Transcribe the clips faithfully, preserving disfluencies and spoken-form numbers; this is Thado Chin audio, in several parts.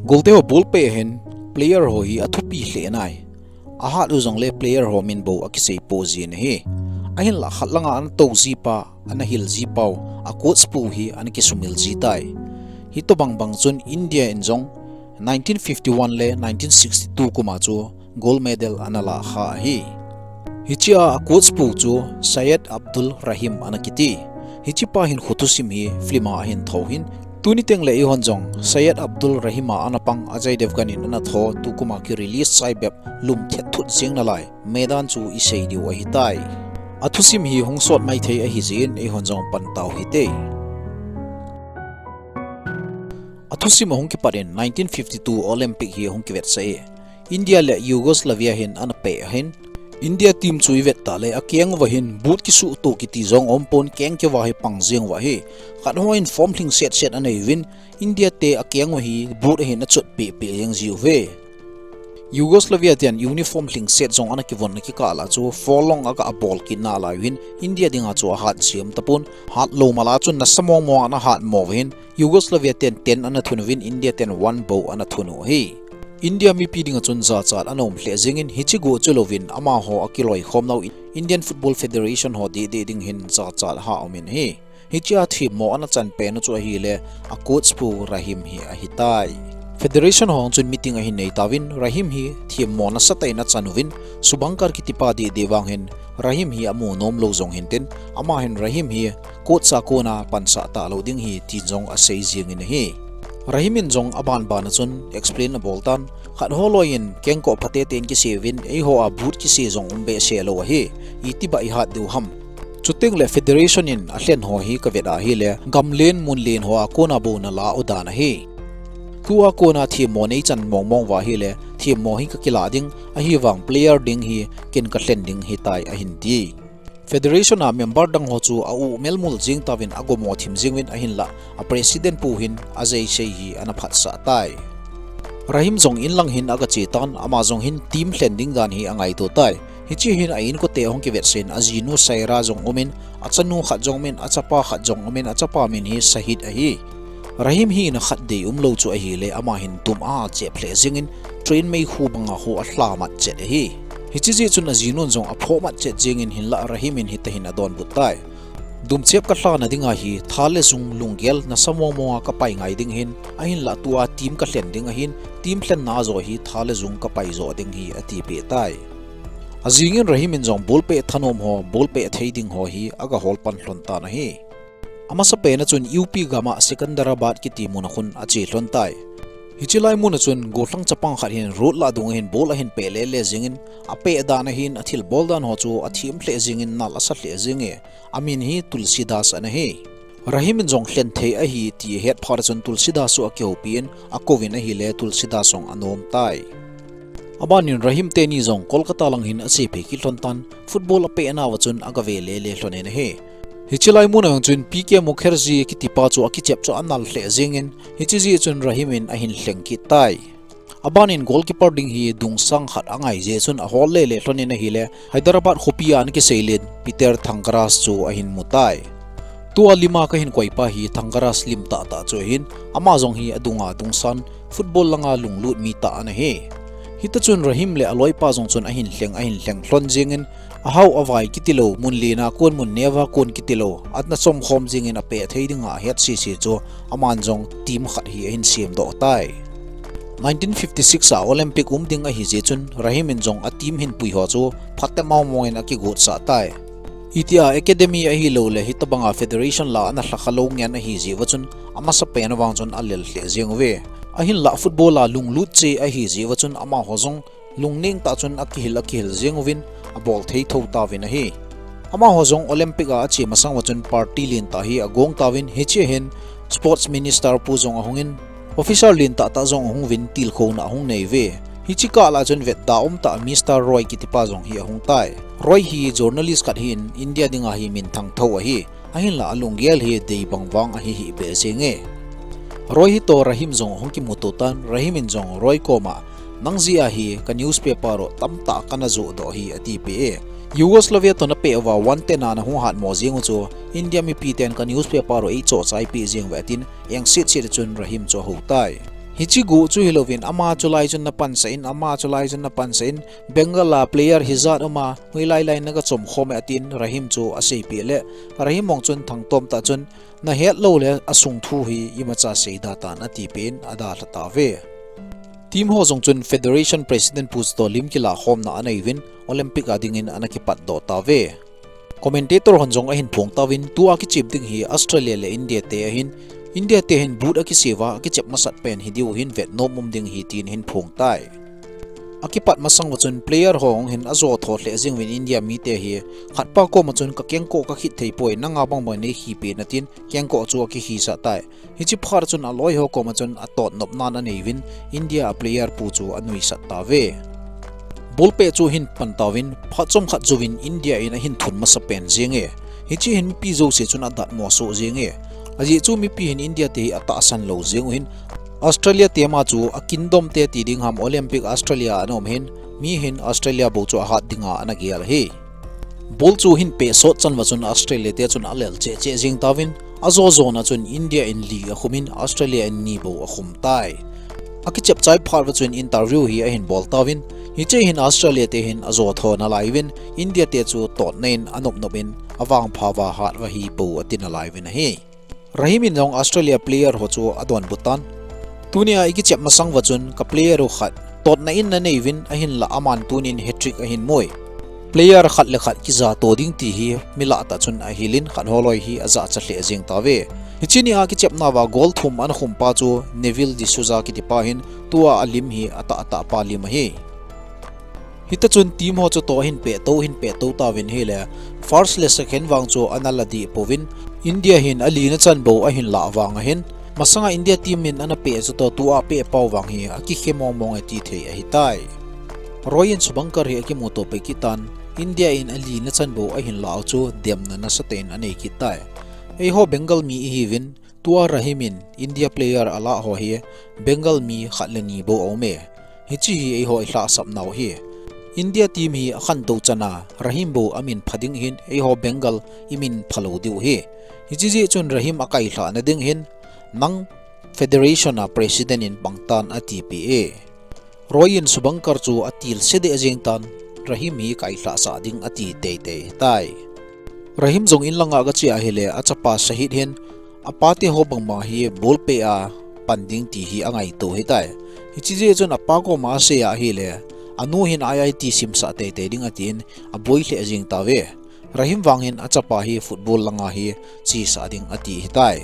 Golte ho ball peh hin player ho hi athupi lheh nai. Ahat u jongle player ho min bou akisei poh jin ahi. Ahinlah khat langa ana tou jipa, ana hil jipau, a coach pu hi ana kisumil jitai. Hitobang bang chun India in jong nineteen fifty-one le nineteen sixty-two kuma chu gold medal ana la kha ahi. Hichea a coach pu chu Syed Abdul Rahim ana kiti. Hichepa hin khothusim hi film a ahin thou hin, tuni tengle eihon jong Syed Abdul Rahim a ana pang Ajay Devgan in ana tho tukuma ki release chai bep lum thet thut jing nalai Maidaan chu isei diu ahitai. Athusim hi hung sot maithei ahijeh in eihon jong pan tau hite. Athusim ahung kipat in nineteen fifty-two Olympic hi ahung kivetsah e. India le Yugoslavia hin ana peh ahin, India team chu ivet tah le akeng uva hin boot kisuhtoh kiti jong aumpon, keng keuva hi pang jeng uva ahi. Khat ho hin form lhingset set anei uvin, India te akeng uva hi boot ahin achot pehpeh jeng jiuve. Yugoslavia ten uniform lhingset jong ana kivon na kikah lah chu four long aga bol kit nalai uvin, India dinga chu ahat jeng tapon, hatlou mala chun nasa mongmong ana hatmo uva hin, Yugoslavia ten ten ana thun uvin, India ten one bou ana thun u ahi. India mipi dinga chun jachat ana um lheh jengin, hiche go chu louvin amaho akiloikhom nau Indian Football Federation ho dehdeh ding hin jachat aha umin ahi. Hichea themmo ana chan pen u chu ahile, a coach pu Rahim hi ahitai. Federation ho chun meeting ahin nei tauvin, Rahim hi themmo nasatah in achan uvin, Shubhankar kitipa dehdeh vang hin Rahim hi amu nomlou jong hintin, ama hin Rahim hi coach a kona pansah talou ding ahi tin jong asei jengin ahi. Rahim in jong abanban a chun explain abol tan, khat ho loi in kengkoh phatetein kise uvin, eiho a boot kise jong um behseh lou ahi, itibang ihat diu ham. Chutengle federation in alhen ho hi kavet ahile, gamlen munlen ho a kona bou nala u dan ahi. Tua kona themmo neichan mongmong uva ahile, themmo hi kakilah ding, ahivang player ding hi ken kalhen ding ahitai ahin ti. Federation a member dang ho chu a-u melmul jeng tauvin agomo thim jeng uvin ahinlah, a president pu hin ajeisei hi ana phatsah tai. Rahim jong inlang hin agache tan, ama jong hin team lhen ding dan hi angaito tai. Hiche hin a inkote ahung kivetsah in, ajinu Saira jong umin, achanu khat jong umin, achapa khat jong umin, achapa min hi Shahid ahi. Rahim hina khat dei umlou chu ahile, ama hin tum a achep lheh jengin, train meikhu banga khu alha mat chet ahi. Hiche jeh chun ajinun jong aphoh mat chet jengin, hinlah Rahim in hitahin adonbut tai. Dumchep kalhahna dinga hi tha le jung lunggel nasa mongmonga kapai ngai ding ahin, ahinlah tua team kalhen ding ahin, team lhenna a joh hi tha le jung kapai joh ding ahi, atipeh tai. Ajingin Rahim in jong ball peh thanom ho, ball peh thei ding ho hi agahol pan lhon tan ahi. Amasapen a chun U P gam a Secunderabad kiti mun a khun ache lhon tai. Hiche lai mun a chun gollhang chapang khat hin road lah dunga hin ball ahin peh lele jengin, apeh dan ahin, athilbol dan ho chu athem lheh jengin nal asa lheh jenge, amin hi Tulsidas ana hi. Rahim in jong lhen thei ahi ti ahet phat a chun Tulsidas chu akihoupi in akouvin ahile Tulsidas jong anom tai. Abanin Rahim teni jong Kolkata lang hin achephei kit lhon tan, football apeh nauva chun agave lele lhonin ahi. Hiche lai mun a jong chun P K Mukherjee kitipa chu akichep chu anal lheh jengin, hiche jeh chun Rahim in ahin lheng kit tai. Abanin goalkeeper ding hi dungsang khat angai jeh chun ahol lele lhonin ahile, Hyderabad khopi a ana kiseilen Peter Thangras chu ahin mu tai. Tua lim a kahin koipa hi Thangras lim tahtah chu ahin, ama jong hi adunga dungsan, football langa lunglut mi tah ana hi. Hita chun Rahim le aloipa jong chun ahin lheng, ahin lheng lhon jengin, ahao avai kitilou, mun lena kon mun neva kon kitilou, ana chomkhom jengin apeh thei dinga ahet sese chu aman jong team khat hi ahin semdoh tai. Nineteen fifty-six a Olympic um ding ahi jeh chun Rahim in jong a team hinpui ho chu phatemau mongin akigotsah tai. Itia academy ahilouleh hitobanga federation lah ana lhakha lou ngen ahi jeh uva chun amasapen a vang chun alel lheh jeng uve. Ahinlah football a lunglut cheh ahi jeh uva chun amaho jong lungneng tah chun akihil, akihil jeng uvin abol thei thou tauvin ahi. Amaho jong Olympic a ache masang uva chun party lentah hi agong tauvin, hiche hin sports minister pu jong ahungin, officer lentah tah jong ahung uvin tilkhouna ahung nei uve. Hiche kah lah chun vetda umtah Mister Roy kitipa jong hi ahung tai. Roy hi journalist khat ahin, India dinga hi minthang thou ahi. Ahinlah alunggel hi dei bang vang ahi hih beh jenge. Roy hitoh Rahim jong ahung kimuto tan, Rahim in jong Roy koma, nang jeh a hi ka newspaper u tamtah kana johdoh hi, atipeh e. Yugoslavia toh napeh uva one ten a nahung hatmo jeng u chu India mipiten ka newspaper u eichoh chai peh jeng uve atin, engset set a chun Rahim chu ahou tai. Hiche go chu hilouvin ama chulai chun napansah in, ama chulai chun napansah in, Bengal a player hijat um a, hoilai lai naga chom khom e atin Rahim chu aseipeh le, Rahim jong chun thangtom tah chun, nahet lou le asung thu hi imacha seida tan atipeh in adalha tauve. Team ho jong chun Federation President pu chutoh lim kilah khomna aneiyuvin Olympic a dingin ana kipatdoh tauve. Commentator hon jong ahin phong tauvin tua kichep ding hi Australia le India te ahin, India te hin boot akiseuva akichep masat pen hidiu hin vetnom um ding ahi tin ahin phong tai. Akipat masang uva chun player ho hung hin ajo tho lheh jeng uvin India mite hi khatpa koma chun kakengkoh kakhit thei poi, nanga bangbang neikhi peh in atin kengkoh chu akikhisah tai. Hiche phat chun aloi ho koma chun atot nopnan aneiyuvin India a player pu chu anuisat tauve. Ball pet chu ahin pan tauvin phat chomkhat jouvin India in ahin thun masa pen jenge. Hiche hin mipi jouse chun adatmo soh jenge. Ajeh chu mipi hin India te hi atahsan lou jeng u hin Australia te ma chu akindom te ti ding ham Olympic Australia ana um hin mi hin Australia bou chu ahat dinga ana gel ahi. Ball chu ahin peh sot chan uva chun Australia te chun alel cheh cheh jeng tauvin, ajo jona chun India in li akhum in Australia in ni bou akhum tai. Akichep chai phat uva chun interview hi ahin bol tauvin, hiche hin Australia te hin ajo tho nalai uvin, India te chu totna in anop nop in avangpha uva hat uva hi pou ati nalai uvin ahi. Rahim in jong Australia player ho chu adonbut tan. Tunia ikichep masang uva chun ka player u khat totna in nanei uvin ahinlah aman tunin hat-trick ahin mui. Player khat le khat kija to ding ti hi mi lah tah chun ahil in khat holoi hi ajahcha lheh jeng tauve. Hiche nia kichepna uva goal thum ana khum pa chu Neville D'Souza kiti pa hin tua alim hi atah atah pa lim ahi. Hitachun team ho chutoh ahin pehtou, ahin pehtou tauvin ahile, first le second vang chu ana la deh pouvin, India hin alina chan bou ahin lah vang ahin, masanga India team in ana peh chutoh tua apeh pau vang hi akikhe mong mong e ti thei ahitai. Roy in Shubhankar hi akimuto pai kit tan, India in alina chan bou ahin lah u chu demna nasatah in anei kit tai. Eiho Bengal mi ihiuvin, tua Rahim in India player alah ho hi Bengal mi khat le ni bou aum e. Hiche hi eiho ilhahsapnau ahi. India team hi akhantou chana Rahim bou amin pha ding hin eiho Bengal imin phalou diu ahi. Hiche jeh chun Rahim akailhahna ding hin nang federation a president in pangtan atipeh e. Roy in Shubhankar chu atilse deh jeng tan, Rahim hi kailhahsah ding ati teitei tai. Rahim jong in langa agache ahile achapa Shahid hin, apa teho bangma hi ball peh a pan ding ti hi angaito ahitai. Hiche jeh chun apa koma asei ahile, anu hin I I T simsah teitei ding atin, aboi lheh jeng tauve. Rahim vang hin achapa hi football langa hi chesah ding ati ahitai.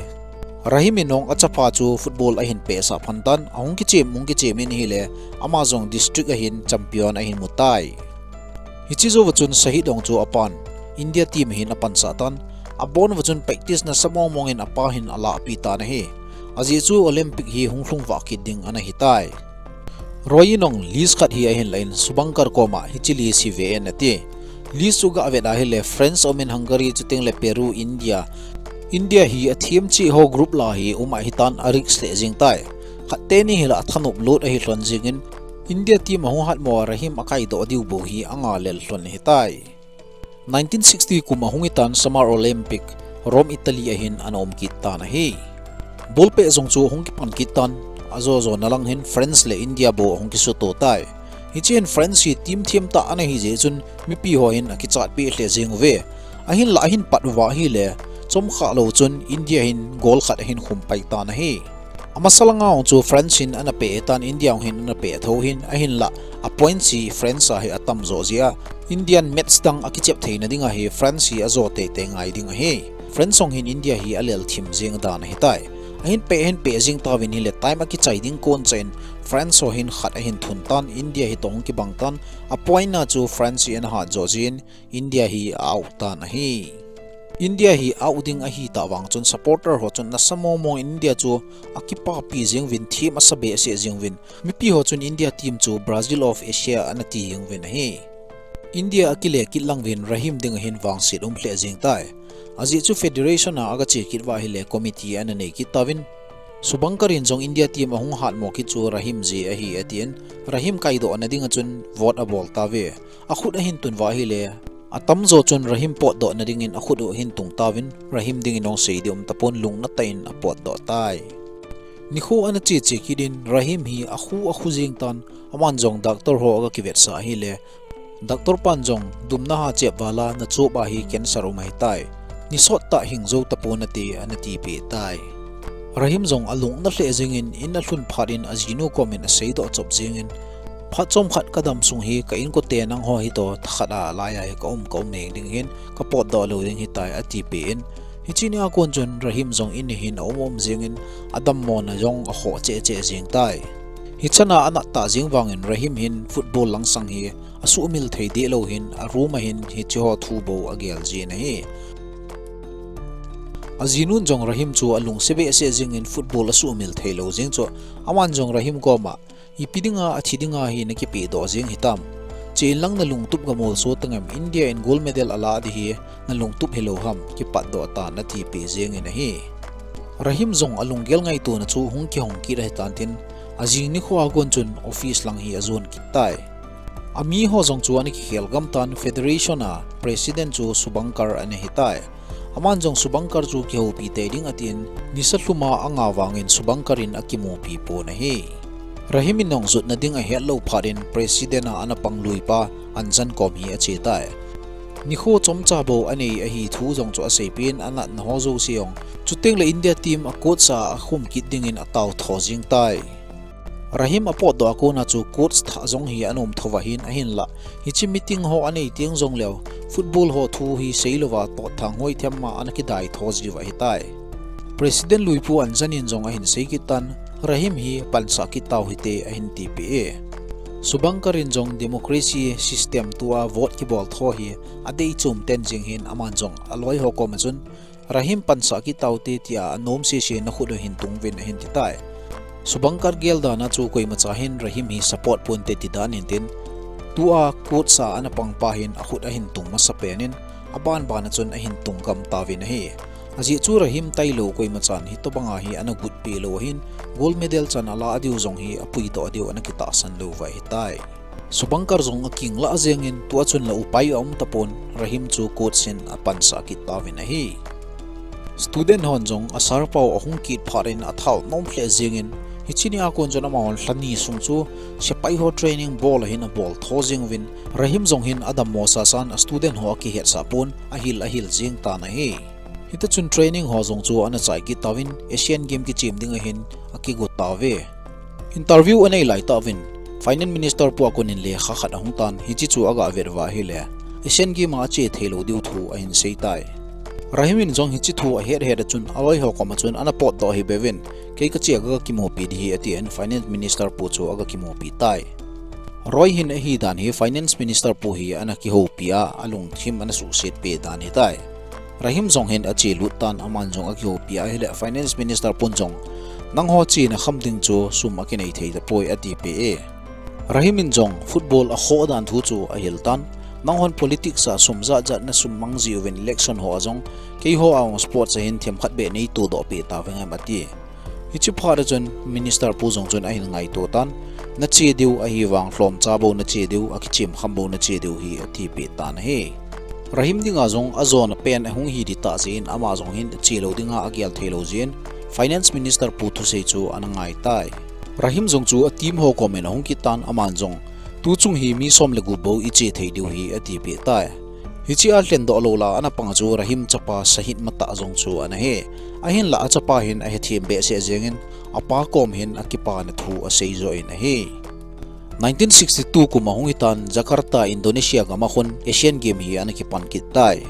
Rahim in jong achapa chu football ahin pehsah phan tan, ahung kichem, hung kichem in ahile, ama jong district a hin champion ahin mutai. Hiche jouva chun Shahid jong chu apan, India team a hin apansah tan, abon uva chun practice nasa mong mong in apa hin alahpeh tan ahi. Ajeh chu Olympic hi hung lhung vah kit ding ana hitai. Roy in jong list khat hi ahin lah in Shubhankar koma hiche list hi ve in ati. List chu gavet ahile France, aum in Hungary, chuteng le Peru, India. India hi athem cheh ho group lah a hi um ahitan arisk lheh jeng tai. Khat teni hilah athanop lut ahi lhon jeng in India team ahung hatmo a Rahim akaidoh diu bou hi anga lel lhon ahitai. Nineteen sixty kum ahung hitan Summer Olympic, Rome, Italy a hin ana um kit tan ahi. Ball peh jong chu ahung kipan kit tan, ajo jona lang hin France le India bou ahung kisuto tai. Hiche hin France hi team them tah ana hi jeh chun mipi ho hin akichatpeh lheh jeng uve. Ahinlah ahin pat uva ahile, chomkha lou chun India hin goal khat ahin khum pai tan ahi. Amasa langa jong chu France in ana peh tan, India jong hin ana peh tho hin, ahinlah a points hi France a hi atam jo jeh a, Indian match dang akichep theina dinga hi France hi ajo teitei ngai ding ahi. France jong hin India hi alel thim jeng dan ahitai. Ahin peh, ahin peh jeng tauvin ahile time akichai ding kon chan France ho hin khat ahin thun tan, India hi toh hung kibang tan, a point a chu France hi ana hat jo jeh in, India hi a out tan ahi. India hi out ding ahitah vang chun supporter ho chun nasa mong mong in India chu akipapi jeng uvin them asa behseh jeng uvin. Mipi ho chun India team chu Brazil of Asia ana ti jeng uvin ahi. India akile kit lang uvin Rahim dinga hin vangset um lheh jeng tai. Ajeh chu federation a agache kit uva ahile committee ana nei kit tauvin. Shubhankar in jong India team ahung hatmo kit chu Rahim jeh ahi atin, Rahim kaidohna dinga chun vote abol tauve. Akhut ahin tun uva ahile, atamjo chun Rahim potdohna dingin akhut u ahin tung tauvin, Rahim dingin jong sei ding um tapon, lungna tah in apotdoh tai. Nikho ana che che kit in Rahim hi akhu akhu jing tan, aman jong doctor ho aga kivetsah ahile, doctor pan jong dumna ha chep vala na chop a hi cancer um ahitai. Ni sot tah hing jou tapon ati, ana tipeh tai. Rahim jong alung ana lheh jingin, in alhun phat in ajinu komin aseidoh chop jingin, phat chomkhat kadam sung hi ka inkote nangho hi toh thakhat a laiya hi ka um ka um heng ding hin, ka potdoh lou ding hitai, atipeh in, hiche nia kon chun Rahim jong in hin aum um jingin, adammona jong akhoh cheh cheh jing tai. Hichan a anat tah jing vangin Rahim hin football langsang hi asuhmil thei deh lou hin, a room a hin hiche ho thu bou agel jin ahi. Ajinun jong Rahim chu alungse behseh jingin football asuhmil thei lou jing chu, aman jong Rahim koma, ipi dinga athi dinga hi nakipehdoh jing hitam? Che inlang nalungtup gamolso tangem, India in gold medal alah ding hi nalungtup hilou ham, kipatdoh tan, atipeh jingin ahi. Rahim jong alunggel ngaitona chu hung kihong kit ahitan tin, ajing nikho a kon chun office lang hi ajon kit tai. Amiho jong chu ana kikhel gam tan, federation a president chu Subankar ana hitai. Aman jong Subankar chu kihoupi tei ding atin, nisa lhuma anga vangin Subankar in akimupi pon ahi. Rahim in jong jotna ding ahet lou phat in president a ana pang lui pa Anjan kom hi ache tai. Nikho chomcha bou anei ahi thu jong chu aseipeh in, anatna ho jouse jong, chuteng le India team a coach a akhum kit dingin atao tho jing tai. Rahim apotdoh a kona chu coach thah jong hi anom tho ahin, ahinlah hiche meeting ho anei teng jongleu, football ho thu hi seilouva totthang hoi them ma ana kidai tho jiu ahitai. President luipu Anjan in jong ahin sei kit tan, Rahim hi pansah kit tau hite, ahin tipeh e. Subankar in jong democracy system tua vote kibol tho hi adei chom ten jing hin, aman jong aloi ho koma chun, Rahim pansah kit taute tia anom sese nakhut u hin tungvin, ahin titai. Subankar gel dan a chu koimacha hin Rahim hi support ponte ti dan hintin, tua coach a ana pang pa hin akhut ahin tung masapen in, aban ban a chun ahin tung gam tauvin ahi. Ajeh chu Rahim tailou koimachan hitobanga hi ana gutpeh lou ahin, gold medal chan alah diu jong hi apuidoh diu ana kitahsan louva ahitai. Subankar jong akinglah jengin, tua chun la upai aum tapon, Rahim chu coach in apansah kit tauvin ahi. Student hon jong a sir pau ahung kit phat in athal nom lheh jengin, hiche nia kon chun amahon lha ni sung chu sepai ho training bol ahin abol tho jeng uvin, Rahim jong hin adammo sasan a student ho akihetsah pon ahil ahil jeng tan ahi. Hitichun training ho jong chu ana chai kit tauvin, Asian Game kichem ding ahin akigo tauve. Interview anei lai tauvin, Finance Minister pu a konin lekha khat ahung tan, hiche chu aga vet uva ahile, Asian Game a ache theilou diu thu ahin sei tai. Rahim in jong hiche thu ahet het a chun, aloi ho koma chun ana potdoh hih beuvin, kei kache aga kimupi ding ahi, atin Finance Minister pu chu aga kimupi tai. Roy hin ahi dan hi Finance Minister pu hi ana kihoupi a, alungthim ana suhset peh dan ahitai. Rahim jong hin ache lut tan, aman jong akihoupi a ahile Finance Minister pun jong, nangho chena kham ding chu sum akinei thei tapoi, atipeh e. Rahim in jong football akhoh dan thu chu ahil tan, nanghon politics a sum jat jat nasum mang jiuvin election ho a jong, keiho a jong sports a hin themkhat beh neitodoh peh tauvingem, ati. Hiche phat a chun Minister pu jong chun ahin ngaito tan, nache diu ahivang lhomcha bou nache diu, akichem kham bou nache diu hi atipeh tan ahi. Rahim dinga jong ajona pen ahung hi ding tah jeh in, ama jong hin achelou dinga agel theilou jeh in, Finance Minister pu thusei chu ana ngai tai. Rahim jong chu a team ho komin ahung kit tan, aman jong, tuchung hi mi som le gup bou iche thei diu hi, atipeh tai. Hiche a lhendoh lou la ana pang chu Rahim chapa Shahid Mata jong chu ana hi. Ahinlah achapa hin ahethem behseh jengin, apa kom hin akipana thu asei joh in ahi. Nineteen sixty-two kum ahung hitan, Jakarta, Indonesia gam a khun Asian Game hi ana kipan kit tai.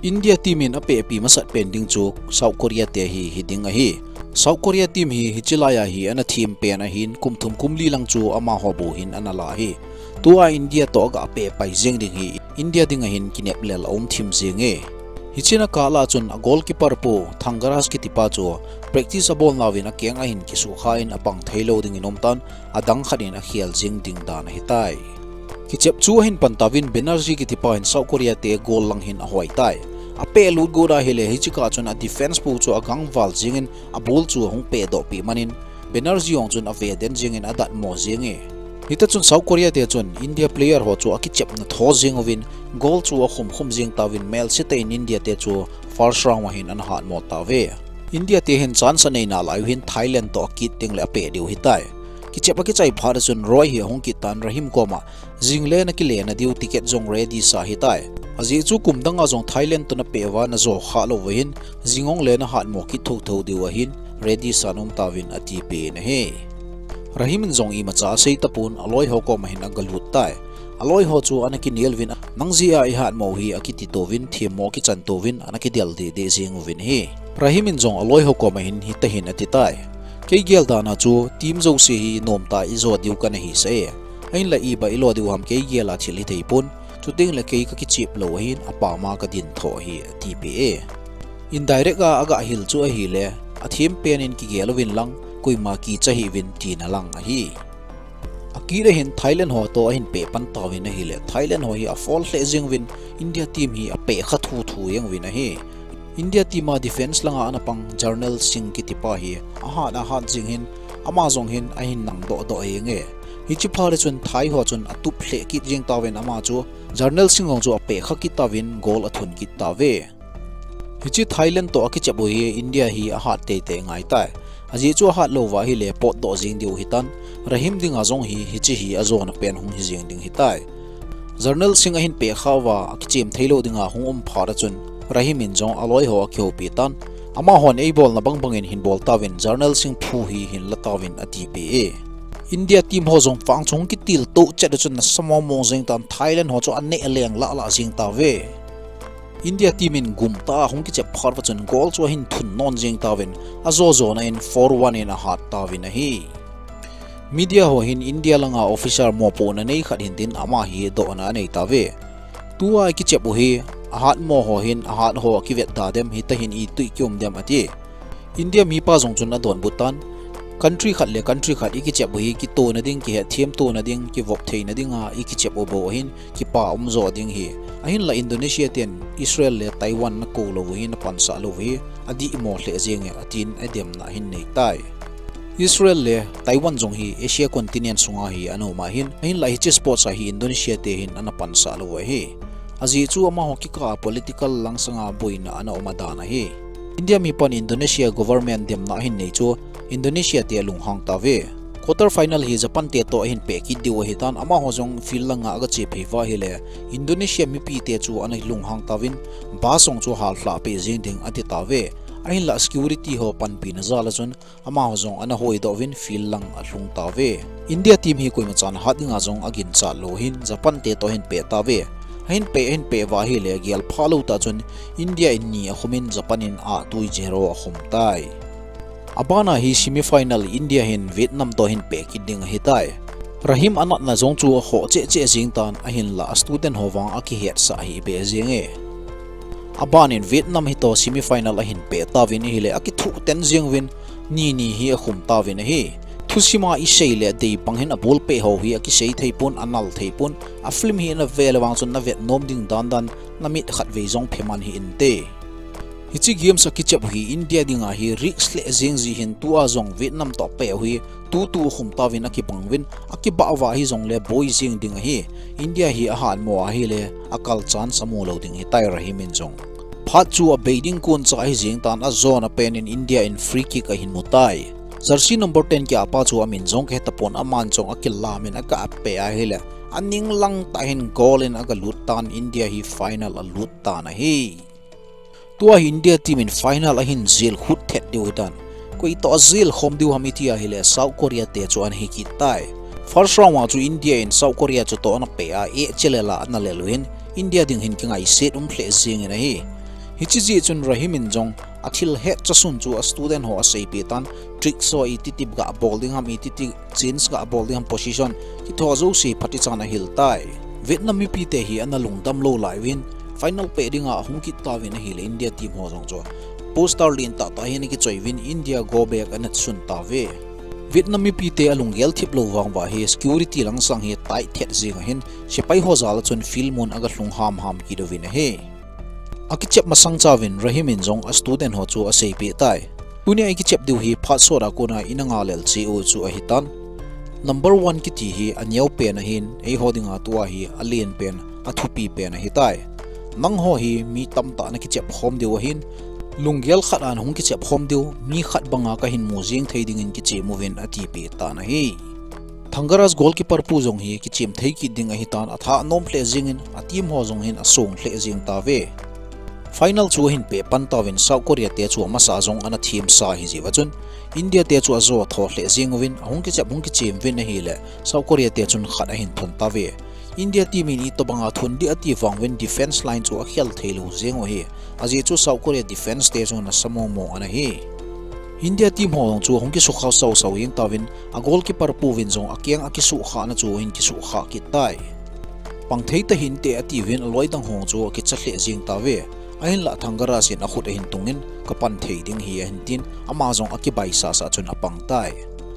India team in apehpi masat pen ding chu South Korea te hi hiding ahi. South Korea team hi hiche laiya hi ana them pen ahin, kum thum kum li lang chu amaho bou hin ana la ahi. Tua India toh aga peh pai jeng ding hi India dinga hin kinep lel aum thim jenge. Hiche na kah lah a chun a goalkeeper pu Thangarash kitipa chu practice abol nauvin akeng ahin kisukha in apang theilou dingin aum tan, adang khat in akhel jeng ding dan ahitai. Kichep chu ahin pan tauvin Banerjee kitipa hin South Korea te goal lang hin ahoi tai. Apeh lut got ahile hiche kah chun a defence pu chu agangval jengin a ball chu ahung pehdoh peh manin Banerjee jong chun ave den jengin adatmo jenge. Hitichun South Korea te chun India player ho chu akichepna tho jeng uvin, goal chu akhum khum jeng tauvin, melsetah in India te chu first round a hin ana hatmo tauve. India te hin chance anei nalai u hin Thailand toh akit teng le apeh diu hitai. Kichep akichai phat a chun Roy hi ahung kit tan Rahim koma jingle ana kile nadiu ticket jong ready sa ahitai. Ajeh chu kum dang a jong Thailand toh napeh uva najo kha lou uva hin jing jongle nahatmo kit thotho diu ahin ready sa nom tauvin atipeh in ahi. Rahim in jong imacha asei tapon aloi ho koma hin agalut tai. Aloi ho chu ana kinel uvin, nang jeh a ihatmo u hi akiti touvin, themmo akichan touvin, ana kidel deh deh jeng uvin ahi. Rahim in jong aloi ho koma hin hitahin atitai. Kei gel dan a chu team jouse hi nomtah a ijo diu kana hisah e. Ahinla iba ilo diu ham kei gel a thil hithei pon. Chuteng le kei kakichep lou ahin apam a kadin tho ahi atipeh e. Indirect a agah hil chu ahile, athem pen in kigel uvin lang, koima kicha hih uvin tina lang ahi. Akit a hin Thailand ho toh ahin peh pan tauvin ahile, Thailand ho hi aphol lheh jeng uvin, India team hi apeh kha thuthu jeng uvin ahi. India team a defence langa ana pang Jarnail Singh kitipa hi ahat ahat jeng hin, ama jong hin ahin nang doh doh jeng e. Hiche phat a chun Thai ho chun atup lheh kit jeng tauvin ama chu, Jarnail Singh jong chu apeh kha kit tauvin goal athun kit tauve. Hiche Thailand toh akichep u hi India hi ahat teitei ngaitai. Ajeh chu ahat lou uva ahile potdoh jeng diu hitan, Rahim dinga jong hi hiche hi ajona pen hung hi jeng ding hitai. Jarnail Singh ahin peh kha uva akichem theilou dinga hung um phat a chun Rahim in jong aloi ho akihoupi tan, amahon eibolna bangbang in hin bol tauvin Jarnail Singh phu hi hin la tauvin atipeh e. India team ho jong vang chu hung kitiltou chet a chun nasa mong mong jeng tan, Thailand ho chu aneh leng lah lah jeng tauve. India team in gumtah a hung kichep phat uva chun goal chu ahin thun non jeng tauvin, ajo jona in four one in ahat tauvin ahi. Media ho hin India langa officer mopohna nei khat hin tin ama hi dohna anei tauve. Tua ikichep u hi, ahatmo ho hin ahat ho akivet da dem, hitahin itih kium dem ati. India mipa jong chun adonbut tan, country khat le country khat ikichep u hi, kitona ding, kihetthem tona ding, kivop theina dinga ikichep u bou ahin, kipa umjo ding hi. Ahinla Indonesia ten Israel le Taiwan nakou lou u hi, napansah lou u hi, adihmo lheh jenge, atin ademna ahin nei tai. Israel le Taiwan jong hi Asia continent sunga hi ana um ahin, ahinla hiche sports a hi Indonesia te hin ana pansah lou u ahi. Ajeh chu amaho kikah a political langsanga boina ana um adan ahi. India mipan Indonesia government demna ahin nei chu Indonesia te alunghang tauve. Quarter final hi Japan te toh ahin peh kit diu ahitan, amaho jong field langa agache phei uva ahile, Indonesia mipi te chu ana lunghang tauvin, bus jong chu hallhah peh jeng ding ati tauve. Ahinla security ho panpina jal a chun, amaho jong ana hoidoh uvin field lang alhung tauve. India team hi koimachan hat dinga jong aginchat lou hin Japan te toh ahin peh tauve. Ahin peh, ahin peh uva ahile gel phalou tah chun India in ni akhumin Japan in atui zero akhum tai. Abana hi semi final India hin Vietnam toh ahin peh kit ding ahitai. Rahim anatna jong chu akhoh cheh cheh jeng tan ahinla a student ho vang akihetsah hih beh jenge. Aban in Vietnam hi toh semi final ahin peh tauvin ahile akithuh ten jeng uvin ni ni hi akhum tauvin ahi. Thusima isei le dei bang hin abol peh ho hi akisei thei pon, anal thei pon, a film hi nave le vang chun navet nom ding dan dan namit khatvei jong pheman hih inte. Hiche games akichep u hi India dinga hi risk lheh jeng jeh hin tua jong Vietnam toh peh u hi tutu akhum tauvin akibang uvin, akibah uva hijongle boi jeng ding ahi. India hi ahatmo ahile akal chance amu lou ding ahitai Rahim in jong. Phat chu abei ding koncha ahi jeng tan ajona pen in India in free kick ahin mu tai. Jersey number ten kihahpa chu amin jong kahe tapon aman jong akilam in agapeh ahile aning lang tah hin goal in agalut tan India hi final alut tan ahi. Tua hi India team in final ahin jel khut thet diu hitan. Koi toh ajel khom diu ham iti ahile South Korea te chu ana hi kit tai. First round a chu India in South Korea chu toh ana peh a, eh, chelel a ana lel u hin India ding hin kingaiset um lheh jeng in ahi. Hiche jeh chun Rahim in jong athil hetcha sun chu a student ho aseipeh tan, trick ho iti ti gabol ding ham, iti ti change gabol ding ham position, kithou jouse phat ichan ahil tai. Vietnam mipi te hi ana lungdam lou lai uvin, final peh dinga ahung kit tauvin ahile India team ho jong chu poster lentah tah hi ana kichoi uvin India go back ana sun tauve. Vietnam mipi te alunggel thip lou vang uva hi security langsang hi tight thet jeng ahin, sepai ho jal a chun field mun agalhung ham ham kit uvin ahi. Akichep masang chauvin Rahim in jong a student ho chu aseipeh tai. Tunia ikichep diu hi phat sot a kona ina ngalel cheh u chu ahitan. Number one kiti hi aneo pen ahin, eiho dinga tua hi alen pen, athupi pen ahitai. Nangho hi mi tamtah nakichep khom diu ahin, Lunggel khat a nahung kichep khom diu, mi khat banga kahin mu jing thei dingin kichem uvin atipeh tan ahi. Thangaraz goalkeeper pu jong hi kichem thei kit ding ahitan, atha anom lheh jengin, a team ho jong hin asong lheh jeng tauve. Final chu ahin peh pan tauvin South Korea te chu amasa jong ana themsa ahi jeh uva chun, India te chu ajo tho lheh jeng uvin, ahung kichep hung kichem uvin ahile, South Korea te chun khat ahin thun tauve. India team in itobanga thun ding ati vang uvin defense line chu akhel thei lou jeng u ahi. Ajeh chu South Korea defense te chu nasa momo ana hi. India team ho jong chu hung kisukha sausau jeng tauvin, a goalkeeper pu vin jong akeng akisukha na chu hin kisukha kit tai. Pang thei tahinte ati uvin aloi dang ho chu akicha lheh jeng tauve. Ahinlah Thangaraz in akhut ahin tungin, kapan thei ding ahi ahin tin, ama jong akibai sasa chun apang tai.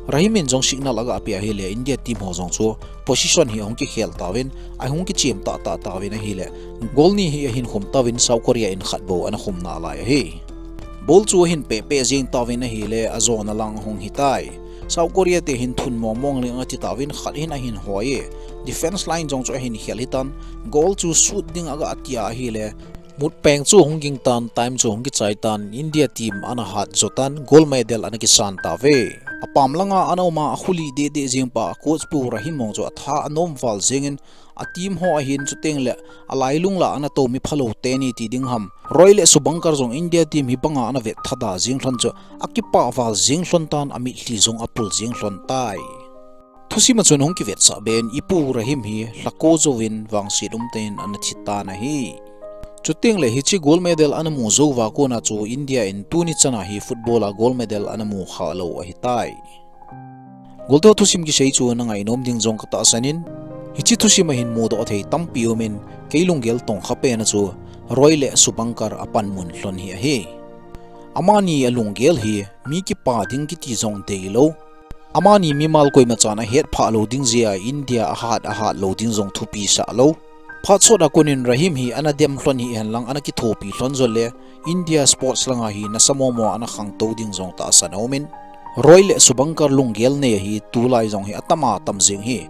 Rahim in jong signal aga pe ahile India team ho jong chu position hi ahung kikhel tauvin, ahung kichem tahtah tauvin ahile, goal ni hi ahin khum tauvin South Korea in khat bou ana khum nalai ahi. Ball chu ahin pehpeh jeng tauvin ahile, ajona lang ahung hitai. South Korea te hin thun momong leng ati tauvin khat hin ahin hoi e. Defense line jong chu ahin khel hitan, goal chu shoot ding aga tia ahile, mutpeng chu hung ging tan, time chu hung kichai tan, India team ana hat jo tan, gold medal ana kisan tauve. Apam langa ana um a, akhuli deh deh jeng pa, a coach pu Rahim mong chu atha anom val jengin, a team ho ahin chuteng le alailung la ana to mi phalou teni ti ding ham. Roy le Subankar jong India team hi banga ana vet thada jeng lhon chu, akipah val jeng lhon tan, amitlhi jong apul jeng lhon tai. Thusim a chun hung kivetsah ben, ipu Rahim hi lhako jouvin vangset umtah in ana thi tan ahi. Chuteng le hiche gold medal ana mu jou uva kona chu India in tuni chana hi football a gold medal ana mu kha lou ahitai. Golte ho, thusim kisei chu na ngainom ding jong ka tahsan in, hiche thusim a hin mudoh thei tampi um in, kei lunggel tongkha pen a chu Roy le Subankar apanmun lhon hi ahi. Amani a lunggel hi mi kipa ding kiti jong deilou. Amani mimal koima chan ahet phah lou ding jeh a India ahat ahat lou ding jong thupi sah lou. Phat sot a konin Rahim hi ana dem lhon hihen lang ana kithopi lhon jong le India sports langa hi nasa momo ana khangtou ding jong tahsan aumin. Roy le Subankar lunggel nei ahi, tulai jong hi atama tam jeng hi.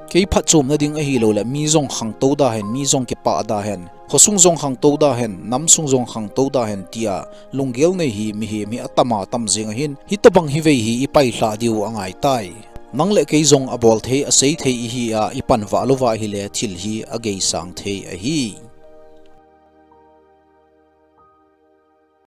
Kei phatchomna ding ahilou le mi jong khangtou da hen, mi jong kipah da hen, khosung jong khangtou da hen, namsung jong khangtou da hen tia lunggel nei hi mihem hi atama tam jeng ahin, hitobang hivei hi ipai lhah diu angai tai. Nang le kei jong abol thei, asei thei ihi a, ipan vah louva ahile thil hi ageisang thei ahi.